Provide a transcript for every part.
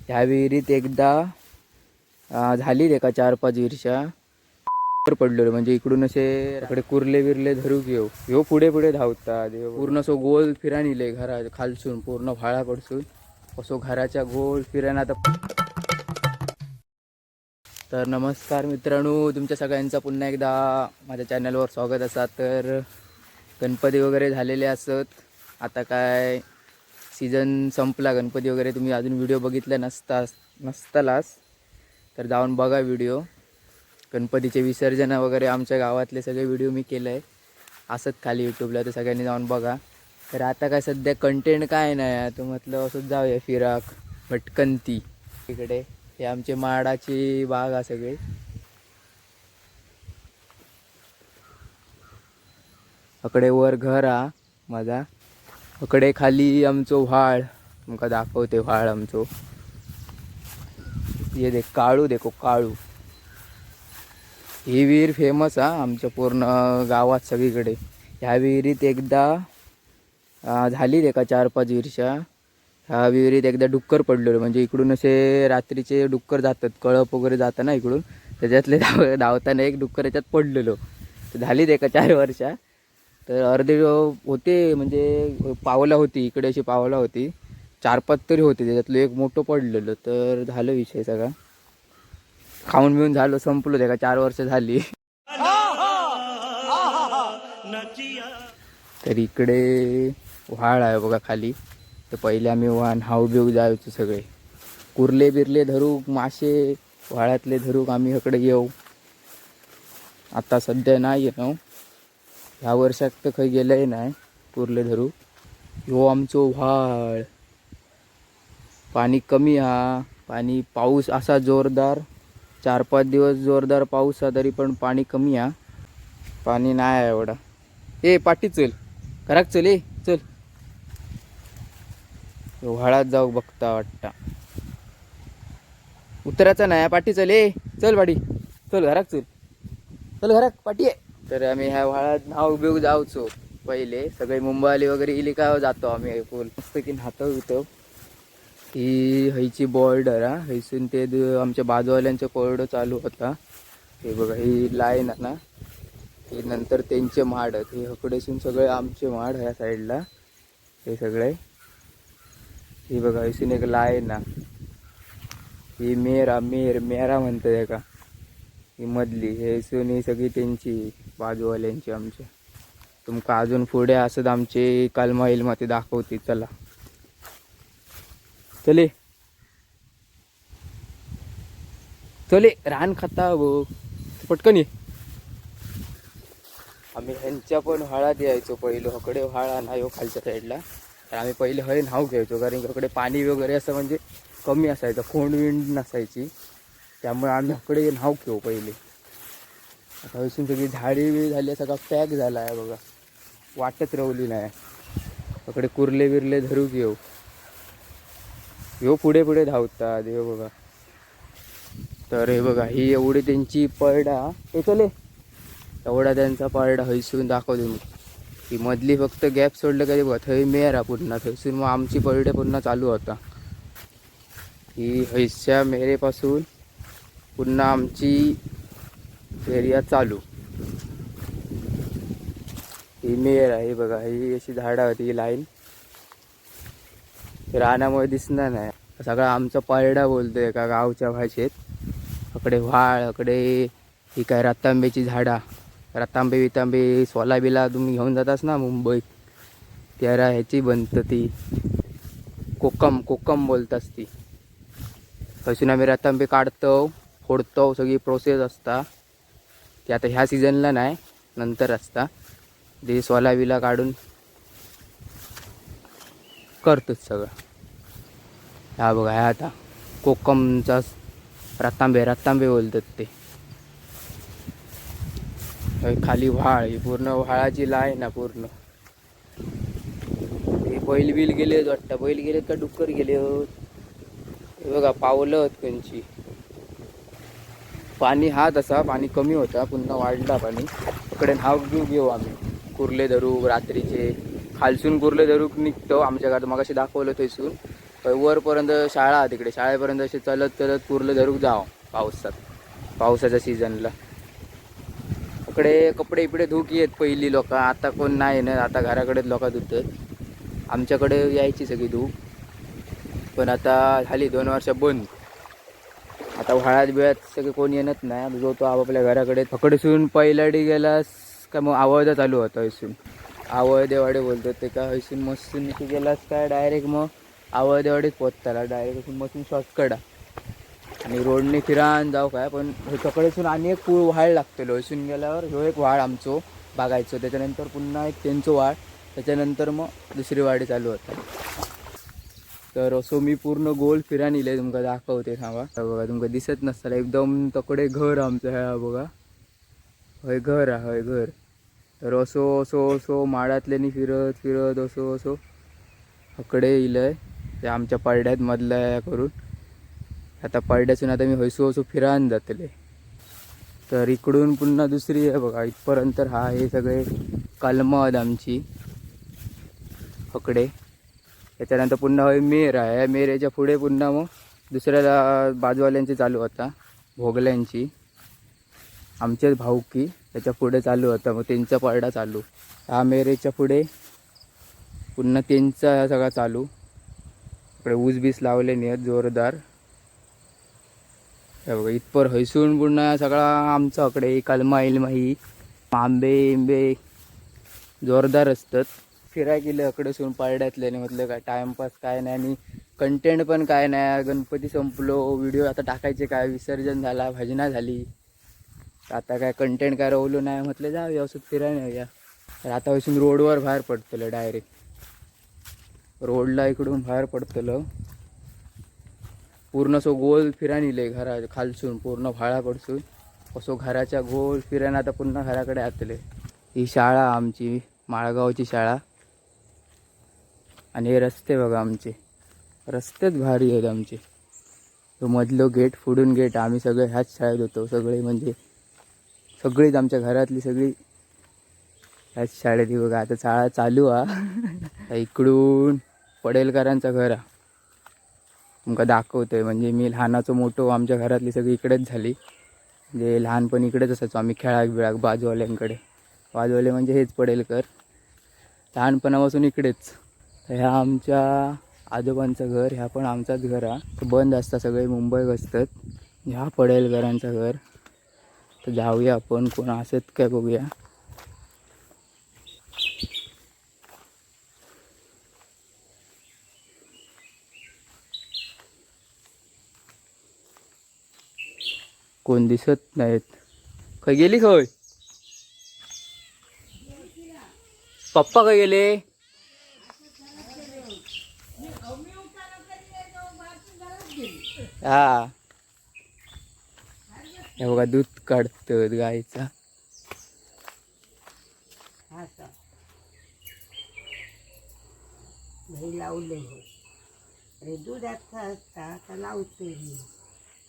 ह्या विहिरीत एकदा झाली एका 4-5 वर्षा पडलेलो. म्हणजे इकडून असे इकडे कुर्ले बिरले धरूक येऊ, ह्यो पुढे पुढे धावतात. ह्यो पूर्ण असो गोल फिरान इले घरा खालसून पूर्ण व्हाळाकडसून असो घराच्या गोल फिरान. आता तर नमस्कार मित्रांनो, तुमच्या सगळ्यांचं पुन्हा एकदा माझ्या चॅनलवर स्वागत असा. तर गणपती वगैरे झालेले असत, आता काय सीझन संपला गणपती वगैरे. तुम्ही अजून व्हिडिओ बघितला नसतालाच तर जाऊन बघा व्हिडिओ. गणपतीचे विसर्जन वगैरे आमच्या गावातले सगळे व्हिडिओ मी केलं आहे असंच खाली यूट्यूबला, तर सगळ्यांनी जाऊन बघा. तर आता काय सध्या कंटेंट काय नाही, तर म्हटलं असंच जाऊया फिराक भटकंती. इकडे हे आमचे माडाची बाग आहे सगळे. अकडे वर घर हा माझा, अकडे खाली आमचो व्हाळ. तुमका दाखवते व्हाळ आमचो. ये देख काळू, देखो काळू. ही विहीर फेमस हा आमच्या पूर्ण गावात सगळीकडे. ह्या विहिरीत एकदा झाली एका 4-5 वर्षा. ह्या विहिरीत एकदा डुक्कर पडलेलो. म्हणजे इकडून असे रात्रीचे डुक्कर जातात, कळप वगैरे जातं ना इकडून, त्याच्यातले धावताना एक डुक्कर याच्यात पडलेलो. तर झाली एका 4 वर्षा. तर अर्धे होते, म्हणजे पावला होती इकडे, अशी पावला होती, 4-5 तरी होते, त्याच्यातलं एक मोठं पडलेलं. तर झालं विषय सगळा, खाऊन बिऊन झालं, संपलो. ते का 4 वर्ष झाली. तर इकडे व्हाळ आहे बघा खाली. तर पहिले आम्ही वाहन how बिऊ जायचो सगळे, कुर्ले बिरले धरूक, मासे व्हाळातले धरूक आम्ही इकडे येऊ. आता सध्या नाही येऊ, ह्या वर्षात तर खंय गेलंय नाही कुर्ले धरू. ह्यो आमचो व्हाळ, पाणी कमी हा. पाणी पाऊस असा जोरदार 4-5 दिवस जोरदार पाऊस हा, तरी पण पाणी कमी हा. पाणी नाही आहे एवढा. ए पाटी चल, घराक चल, ए चल. व्हाळात जाऊ बघता वाटता. उतरायचा नाही, पाटी चल, ए चल पाटी चल, घराक चल, चल घराक पाटी आहे. तर आम्ही ह्या व्हाळात न्हाव बिव जाऊचो पहिले सगळे. मुंबईवाली वगैरे इली का जातो आम्ही फुल मस्त की न्हातो बितो. ही हैची बॉर्डर हा, हैसून ते आमच्या बाजूवाल्यांचं कोरडं चालू होता. हे बघा, ही लाईन आहे ना, हे नंतर त्यांचे माड आहेत. हे हकडेसून सगळे आमचे माड ह्या साईडला हे सगळे. ही बघा, हैसून एक लाईन आहे. ही मेरा मेर मेरा म्हणतात का, ही मधली. हे हैसून ही सगळी त्यांची बाजूवाल्यांची आमच्या. तुमका अजून पुढे असत आमचे कलमा इलमा ते दाखवते. चला चले चले, रान खाता भो, पटकन ये. आम्ही ह्यांच्या पण व्हाळात यायचो पहिलं. हकडे व्हाळा नाही हो खालच्या साईडला, तर आम्ही पहिले हय न्हाव घ्यायचो, कारण की हकडे पाणी वगैरे असं म्हणजे कमी असायचं, खोंड विंड नसायची, त्यामुळे आम्ही हकडे न्हाव घेऊ पहिले. आता हयसून सगळी झाडी बिळी झाली, सगळा पॅक झाला आहे बघा, वाटत रवली नाही. हकडे कुर्ले बिरले धरूक येऊ, ह्यो पुढे पुढे धावतात ह्यो बघा. तर हे बघा, ही एवढी त्यांची परडा. हे चले, एवढा त्यांचा परडा हैसून दाखवतो मी. ही मधली फक्त गॅप सोडलं का बघा, थंय मेर हा पुन्हा, थंयसून मग आमची परडे पुन्हा चालू होता. ही हैसच्या मेरेपासून पुन्हा आमची एरिया चालू. ही मेर आहे बघा, ही अशी झाडं होती, ही लाईन रानामुळे दिसणार नाही. सगळा आमचा परडा बोलतोय का गावच्या भाषेत. अकडे व्हाळ, अकडे ही काय रतांब्याची झाडा. रतांबे वितांबे सोला बिला तुम्ही घेऊन जातास ना मुंबईत, त्याला ह्याची बनतं ती कोकम, कोकम बोलतास ती. तशी आम्ही रतांबे काढतो, फोडतो, सगळी प्रोसेस असता ती. आता ह्या सीझनला नाही, नंतर असता ते. सोला बिला काढून करतोच सगळं. हा बघा, ह्या आता कोकमचा रतांबे, रतांबे बोलतात ते. हे खाली व्हाळ, ही पूर्ण व्हाळाची लाईन आहे पूर्ण. हे बैल बिल गेले वाटतं, बैल गेलेत का डुक्कर गेले? हे बघा पावलं आहेत त्यांची. पाणी हा तसा पाणी कमी होता, पुन्हा वाढला पाणी. इकडे नाव घेऊ घेऊ आम्ही कुर्ले धरू रात्रीचे. खालसून कुर्ले धरूक निघतो आमच्या घरात, मगाशी दाखवलं थंयसून. वरपर्यंत शाळा हा तिकडे, शाळेपर्यंत असे चलत चलत कुर्लं धरूक जाव पावसात, पावसाच्या सीझनला. इकडे कपडे इकडे धुक येत पहिली लोक, आता कोण नाही ना, आता घराकडेच लोक धुतात. आमच्याकडे यायची सगळी धूक, पण आता झाली 2 वर्ष बंद. आता व्हाळात बिळात सगळे कोण येणच नाही, जो तो आपापल्या घराकडे. फकडसून पहिलाडी गेलास का मग आवाजा चालू होता हयसून, आवळदेवाडे बोलतात ते का, हयसून मस्तून तू गेलास काय डायरेक्ट मग आवळदेवाडीच पोचताला डायरेक्ट, हयसून मस्तून शॉर्टकट. आणि रोडने फिरान जाऊ काय, पण तकडेसून आणि एक पूळ व्हाळ लागतलो हयसून गेल्यावर. ह्यो एक व्हाळ आमचो बघायचो, त्याच्यानंतर पुन्हा एक त्यांचो व्हाळ, त्याच्यानंतर मग दुसरी वाडी चालू होता. तर असो मी पूर्ण गोल फिरान इले, तुमका दाखवते थांबा. बघा तुमका दिसत नसताना एकदम तकडे घर आमचं ह्या बघा, हय घर हा, हय घर. तर असो असो असो माडातल्यानी फिरत फिरत असो असो हकडे इलय ते आमच्या पारड्यात मधल्या करून. आता पारड्यासून आता मी हयसो असो फिरान जातले. तर इकडून पुन्हा दुसरी आहे बघा इथपर्यंत. हा हे सगळे कलमं आमची हकडे. त्याच्यानंतर पुन्हा हय मेर आहे, मेरेच्या पुढे पुन्हा मग दुसऱ्याला बाजूवाल्यांची चालू होता, भोगल्यांची, आमचेच भाऊकी त्याच्या पुढे चालू होता मग त्यांचा पारडा चालू. हा मेरेच्या पुढे पुन्हा त्यांचा सगळा चालू. इकडे ऊस बीस लावले नाही जोरदार. हे बघा इथपर हैसून पुन्हा सगळा आमचा कडे कलमा इलमा ही आंबे इंबे जोरदार असतात. फिराय गेलं अकडे सून पारड्यातल्याने म्हटलं काय टाइमपास काय नाही आणि कंटेंट पण काय नाही. गणपती संपलो, व्हिडिओ आता टाकायचे काय, विसर्जन झाला, भजना झाली, आता काय कंटेंट काय रवलो नाही. म्हटलं जाऊया असं फिरायला येऊया. तर आता हयसून रोडवर बाहेर पडतलं डायरेक्ट, रोडला इकडून बाहेर पडतलं पूर्ण असो गोल फिरान इले घरा खालसून पूर्ण भाळाकडसून असो घराच्या गोल फिरान आता पुन्हा घराकडे आतले. ही शाळा आमची माळगावची शाळा. आणि हे रस्ते बघा आमचे, रस्तेच भारी आहेत आमचे. तो मधलं गेट फुडून गेट, आम्ही सगळे ह्याच शाळेत होतो सगळे, म्हणजे सगळीच आमच्या घरातली सगळी ह्याच शाळेत. ही बघा आता शाळा चालू हा. इकडून पडेलकरांचं घर हा तुमका दाखवतोय. म्हणजे मी लहानाचं मोठं आमच्या घरातली सगळी इकडेच झाली, म्हणजे लहानपणी इकडेच असायचो आम्ही खेळाक बिळाक बाजूवाल्यांकडे. बाजूवाले म्हणजे हेच पडेलकर, लहानपणापासून इकडेच. तर ह्या आमच्या आजोबांचं घर, ह्या पण आमचाच घर हा, बंद असतं सगळे मुंबईत असतात. ह्या पडेलकरांचं घर. तर जाऊया आपण, कोण असत काय बघूया. कोण दिसत नाहीत. खय गेली खय पप्पा, खय गेले? हा हे बघा दूध काढतात गाईचा. दही लावले हो. अरे दूध असता आता लावतोय मी,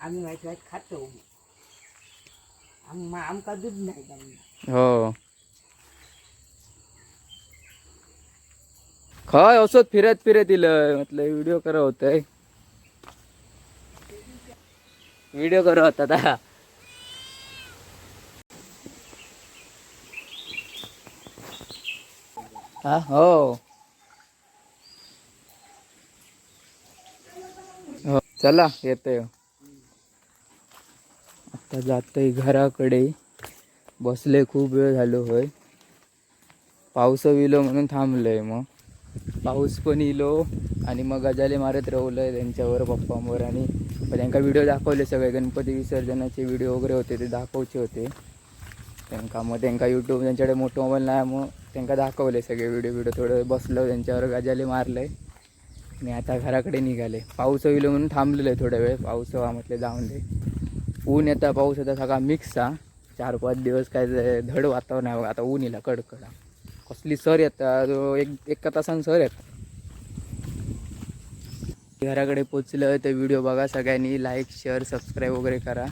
आम्ही वाईट वाईट खातो, आमका दूध नाही जमणार. हो खय असत फिरत फिरत इलय, म्हटलं व्हिडिओ करा होतंय, व्हिडिओ करा होता आता. हा हो हो चला येतोय. आता जातोय घराकडे, बसले खूप वेळ झालो होय. पाऊस विलो म्हणून थांबलंय, मग पाऊस पण इलो आणि मग गजाली मारत राहलंय त्यांच्यावर पप्पांवर. आणि त्यांना व्हिडिओ दाखवले सगळे, गणपती विसर्जनाचे व्हिडिओ वगैरे होते ते दाखवचे होते त्यांना. मग त्यांना यूट्यूब त्यांच्याकडे मोठं मोबाईल नाही, मग त्यांना दाखवले सगळे व्हिडिओ व्हिडिओ. थोडं बसलो त्यांच्यावर गजाली मारले आणि आता घराकडे निघाले. पाऊस होईल म्हणून थांबलेलं आहे थोड्या वेळ, पाऊस हवा म्हटलं जाऊन दे. ऊन येता पाऊस येता सगळा मिक्स हा. 4-5 दिवस काय धड वातावरण आहे बघा. आता ऊन येईल कडकडा, कसली सर येता एक एका तासान सर येतात. घराकडे पोचलं तर व्हिडिओ बघा सगळ्यांनी, लाईक शेअर सबस्क्राईब वगैरे करा.